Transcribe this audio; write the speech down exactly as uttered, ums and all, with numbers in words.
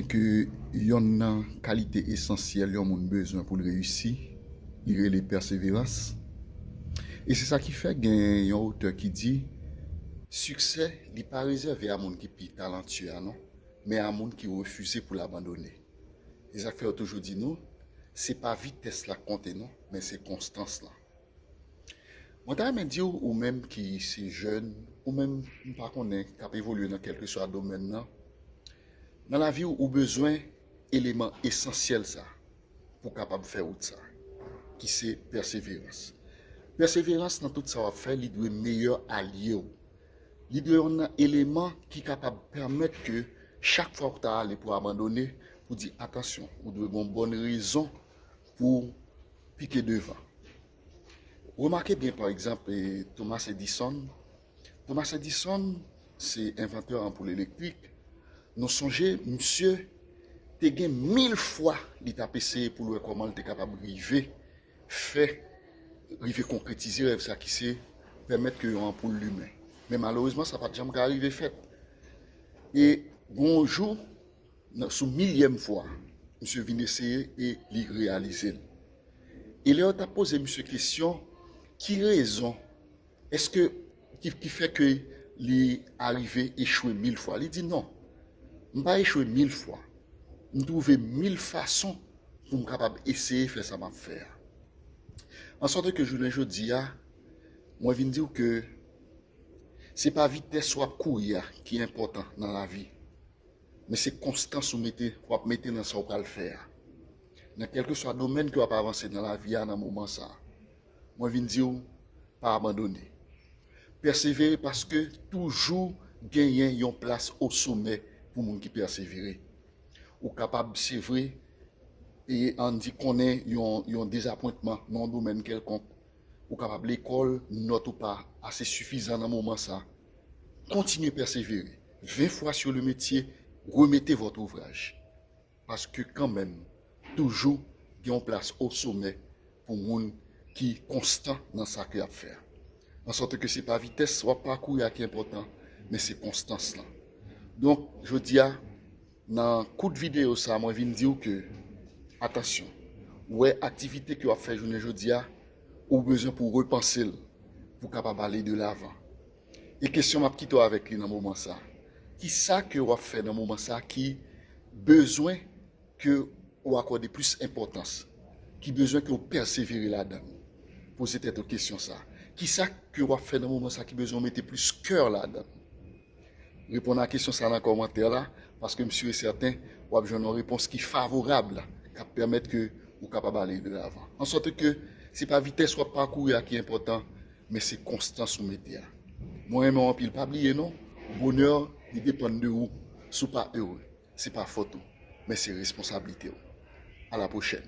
Ke yonn nan kalite esansyèl yon moun bezwen pou l reyisi, li rele pèseverans. E se sa ki fè gen yon otè ki di, siksè, li pa rezève a moun ki pi talantye a non, men a moun ki refize pou l abandone. E sa k fè yo toujou di nou, se pa vitès la k konte non, men se konstans lan. Mwen ta renmen di w, ou menm ki se jèn, ou menm m pa konnen k ap evolye nan kèlkeswa domèn nan, nan lavi w, ou bezwen eleman esansyèl sa pou w kapab fè wout sa, ki se pèseverans. Pèseverans nan tout sa w ap fè, li dwe meyè alye w. Li dwe youn nan eleman ki kapab pèmèt ke chak fwa w ta ale pou abandone, pou di, atansyon, ou dwe gen yon bòn rezon pou w pike devan. Remake byen, pa egzanp, eh, Thomas Edison. Thomas Edison se envantè anpoul elektrik. Nou sonje, misye te gen mil fwa li t ap eseye pou l wè kòman l te kapab rive fè, rive konkretize rèv sa ki se pèmèt ke yon anpoul limen. Men malerezman, sa pa t janm ka rive fèt. E gon jou, nan, sou milyèm fwa, misye vin eseye e li reyalize l. E lè yo t ap poze misye kesyon, ki rezon, èske, ki, ki fè ke li arive echwe mil fwa? Li di, non, m pa echwe mil fwa. M twouve mil fason pou m kapab eseye fè sa m ap fè a. Ansòt ke jounen jodi a, mwen vin di w ke se pa vitès w ap kouri a ki enpòtan nan lavi, men se konstans ou mete, w ap mete nan sa w pral fè a. Nan kèlkeswa domèn ke w ap avanse nan lavi a nan moman sa a, mwen vin di w, pa abandone. Pèsevere paske toujou genyen yon plas osomè pou moun ki pèsevere. Ou kapab, se vre, e ann di konnen yon, yon dezapwentman nan yon domèn kèlkonk. Ou kapab lekòl, nòt ou pa ase sifizan nan moman sa. Kontinye pèsevere. Vingt fois sur le métier, remettez votre ouvrage. Paske kanmenm, toujou gen yon plas osomè pou moun ki konstan nan sa ke y ap fè a. Ansòt ke se pa vitès w ap pakouri a ki enpòtan, men se konstans lan. Donk, jodi a, nan kout videyo sa, mwen vin di w ke, atansyon, ou wè aktivite ke w ap fè jounen jodi a, ou bezwen pou w repanse l, pou w kapab ale de lavan. E kesyon m ap kite w avèk li nan moman sa, kisa ke w ap fè nan moman sa ki bezwen ke ou akòde plis enpòtans, ki bezwen ke w pèsevere ladan l? Poze tèt ou kesyon sa. Kisa ke w ap fè nan moman sa ki bezwen w mete plis kè ladan l? Reponn a kesyon sa nan kòmantè la, paske m si e sèten w ap jwenn yon repons ki favorab, k ap pèmèt ke ou kapab ale de lavan. Ansòt ke se pa vitès w ap pakouri a ki enpòtan, men se konstans ou mete a. Mwen renmen w anpil. Pa bliye non, bonè, li depann de ou. Si w pa ere, se pa fòt ou, men se responsablite w. A la pwochèn.